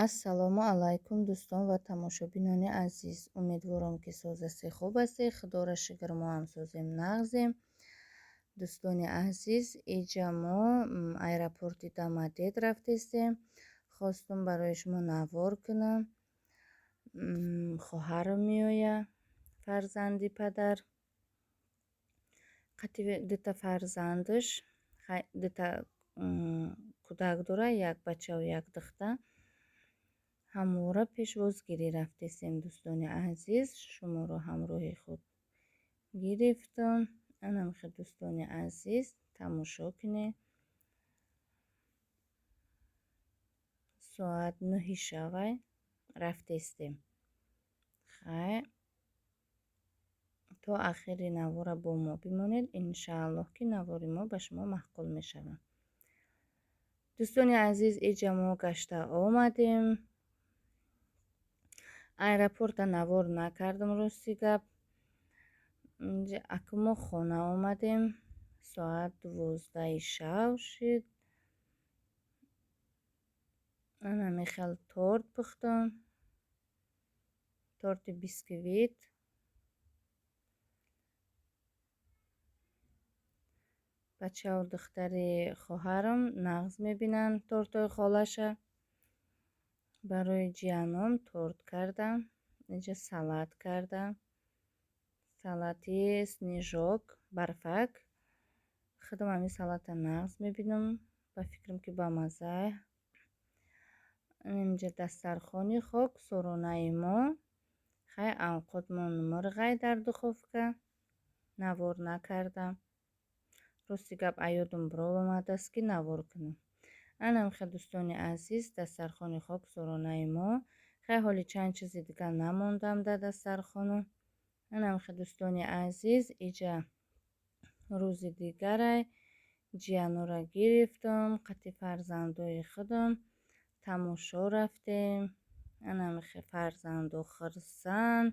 Ассалому алайкум, дӯстон ва тамошобинони азиз. Умедворам, ки соз ҳастед, хуб ҳастед. Худоро шукр, мо ҳам созем, нағзем. Дӯстони азиз, иҷа мо аэропорти Домодед рафтестем. Хостум барои шумо навор кунам. Хоҳарам меояд, фарзанди падар. Қати дута фарзандаш, дута кӯдак дорад, як бачаву як духтар. Ҳамвора пешвозгирӣ рафтесем, дӯстони азиз. Шуморо ҳамроҳи худ гирифтам. Анамхел, дӯстони азиз, тамошо кунед. Соат 9 шавай рафтестем. Хай, то ахири навора бо мо бимонед. Иншааллоҳ, ки навори мо ба шумо маъқул мешавад. Дӯстони азиз, иҷа мо гашта омадем. Аэропорта навор накардам, рости гап. Аку мо хона омадем. Соат 12 шав шуд. Ана мехел торт пухтам. Торти бисквит. Бачаву духтари хоҳарам нағз мебинанд тортҳои холаша. Барои ҷиянон торт кардам. Инҷа салат кардам. Салати снежок, барфак. Худам ҳамин салата нағз мебинам. Ба фикрам, ки бамазза. Инҷа дастархони хок соронаи мо. Хай, авқотмон мурғай дар духовка. Навор накардам. Рости гап, аёдум биров омадааст, ки навор кунам. Анамхел, дӯстони азиз, дастархони хок соронаи мо. Хай, ҳоли чанд чизи дигар намондам дар дастархона. Анамхел, дӯстони азиз, иҷа рӯзи дигарай ҷиянора гирифтам, қати фарзандои худам тамошо рафтем. Анамхел, фарзандо хурсанд,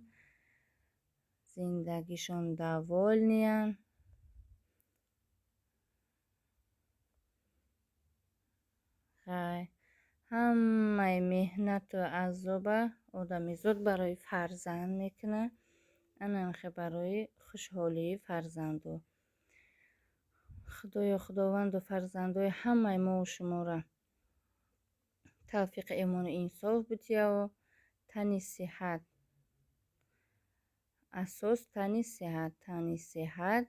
зиндагишон довольный анд. Хай, ҳамаи меҳнату азоба одамизод барои фарзанд мекунад. Анамхел, барои хушҳолии фарзандо. Худоё, Худованду фарзандои ҳамаи мову шуморо тавфиқи имону инсоф бидиҳаву тани сиҳат. Асос тани сиҳат, тани сиҳат.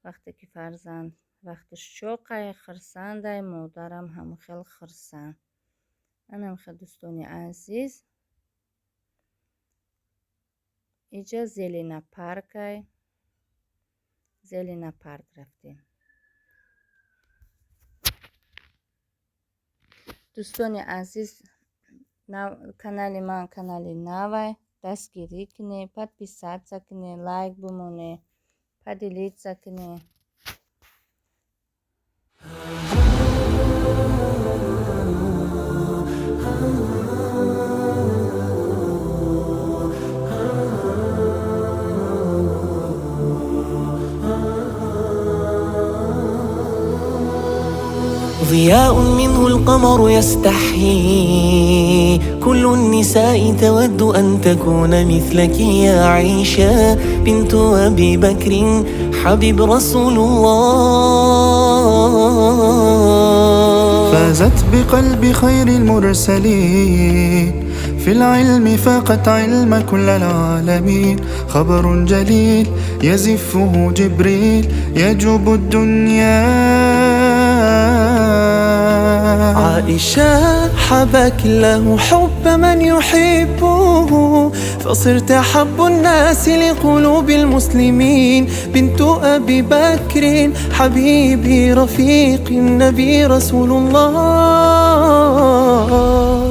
Вақте ки фарзанд вақташ чоқай, хурсандай, модарам ҳамхел хурсанд. Анамхел, дӯстони азиз, иҷа Зелена паркай. Зелена парк рафтем. Дӯстони азиз, канали ман канали навай. Дастгирӣ кунед, подписаться кунед, лайк бимонед, поделиться кунед. ضياء منه القمر يستحيي، كل النساء تود أن تكون مثلك يا عائشة بنت أبي بكر حبيب رسول الله. فازت بقلب خير المرسلين، في العلم فاقت علم كل العالمين، خبر جليل يزفه جبريل يجوب الدنيا. عائشة حبك له حب من يحبه، فصرت أحب الناس لقلوب المسلمين، بنت أبي بكر حبيبي رفيق النبي رسول الله.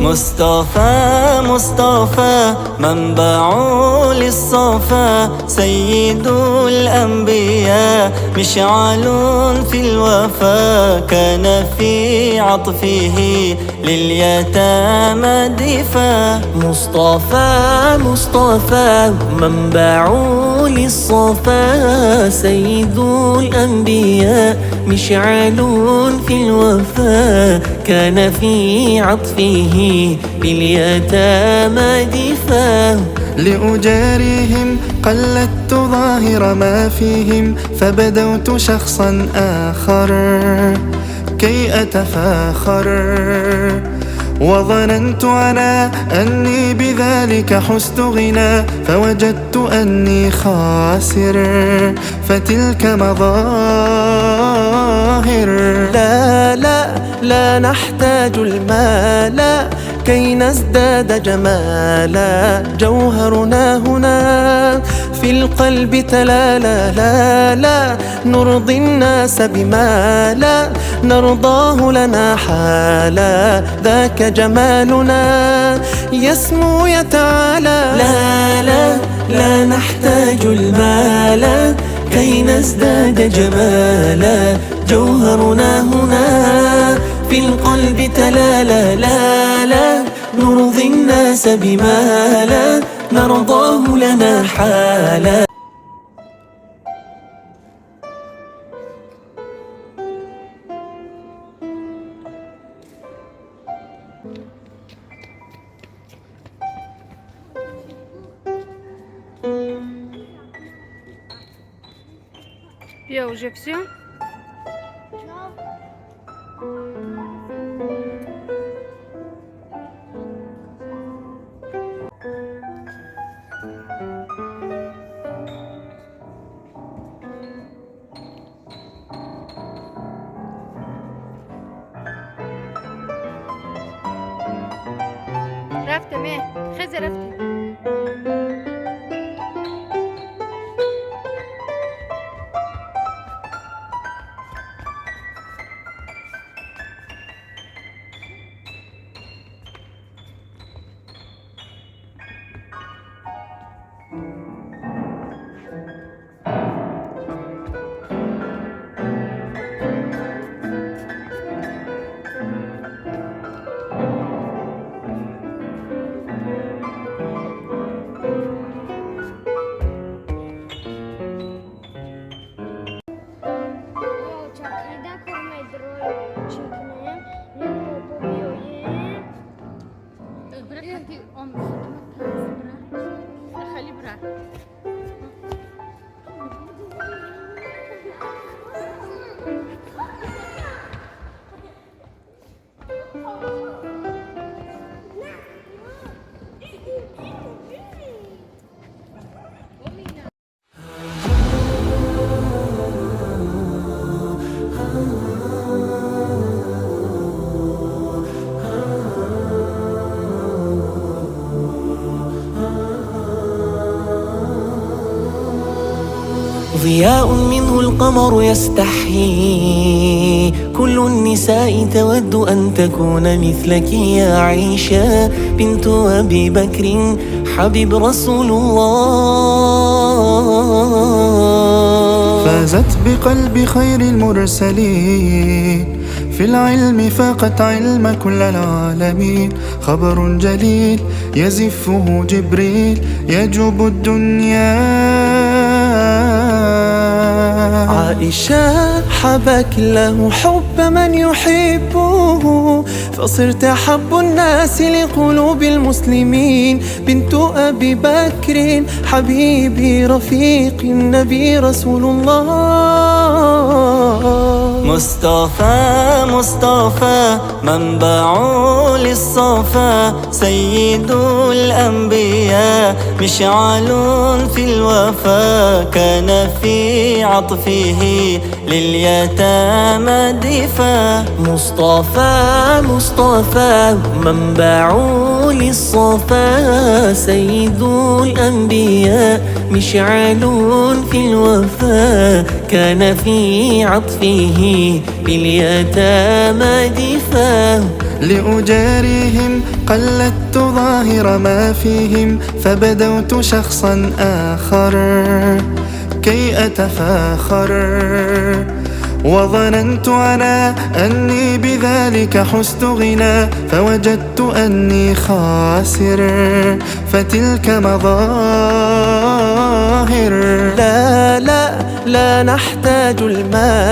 مصطفى مصطفى منبع للصفا، سيد الأنبياء مشعل في الوفا، كان في عطفه لليتامى دفا. مصطفى مصطفى منبع للصفا، سيد الأنبياء مشعل في الوفاء، كان في عطفه لليتامى دفاع. لأجاريهم قلدت ظاهر ما فيهم، فبدوت شخصا آخر كي أتفاخر، وظننت أنا أني بذلك حزت غنى، فوجدت أني خاسر، فتلك مظاهر. لا لا لا نحتاج المال كي نزداد جمالا، جوهرنا هنا في القلب تلالا. لا لا نرضي الناس بما لا نرضاه لنا حالا، ذاك جمالنا يسمو يتعالى. لا لا لا نحتاج المال كي نزداد جمالا، جوهرنا هنا في القلب تلالا. لا لا نرضي الناس بما لا نرضاه لنا حالا. Я уже все? Рафтем, хезе рафтем. ضياء منه القمر يستحيي، كل النساء تود أن تكون مثلك يا عائشة بنت أبي بكر حبيب رسول الله. فازت بقلب خير المرسلين، في العلم فاقت علم كل العالمين، خبر جليل يزفه جبريل يجوب الدنيا. عائشة حبك له حب من يحبه، فصرت أحب الناس لقلوب المسلمين، بنت أبي بكر حبيبي رفيق النبي رسول الله. مصطفى مصطفى منبع للصفا، سيد الأنبياء مشعل في الوفا، كان في عطفه لليتامى دفا. مصطفى مصطفى منبع للصفا، سيد الأنبياء مشعل في الوفا، كان في عطفه لليتامى دفا. لأجاريهم قلدت ظاهر ما فيهم، فبدوت شخصا آخر كي أتفاخر، وظننت أنا أني بذلك حزت غنى، فوجدت أني خاسر، فتلك مظاهر. لا لا لا نحتاج المال.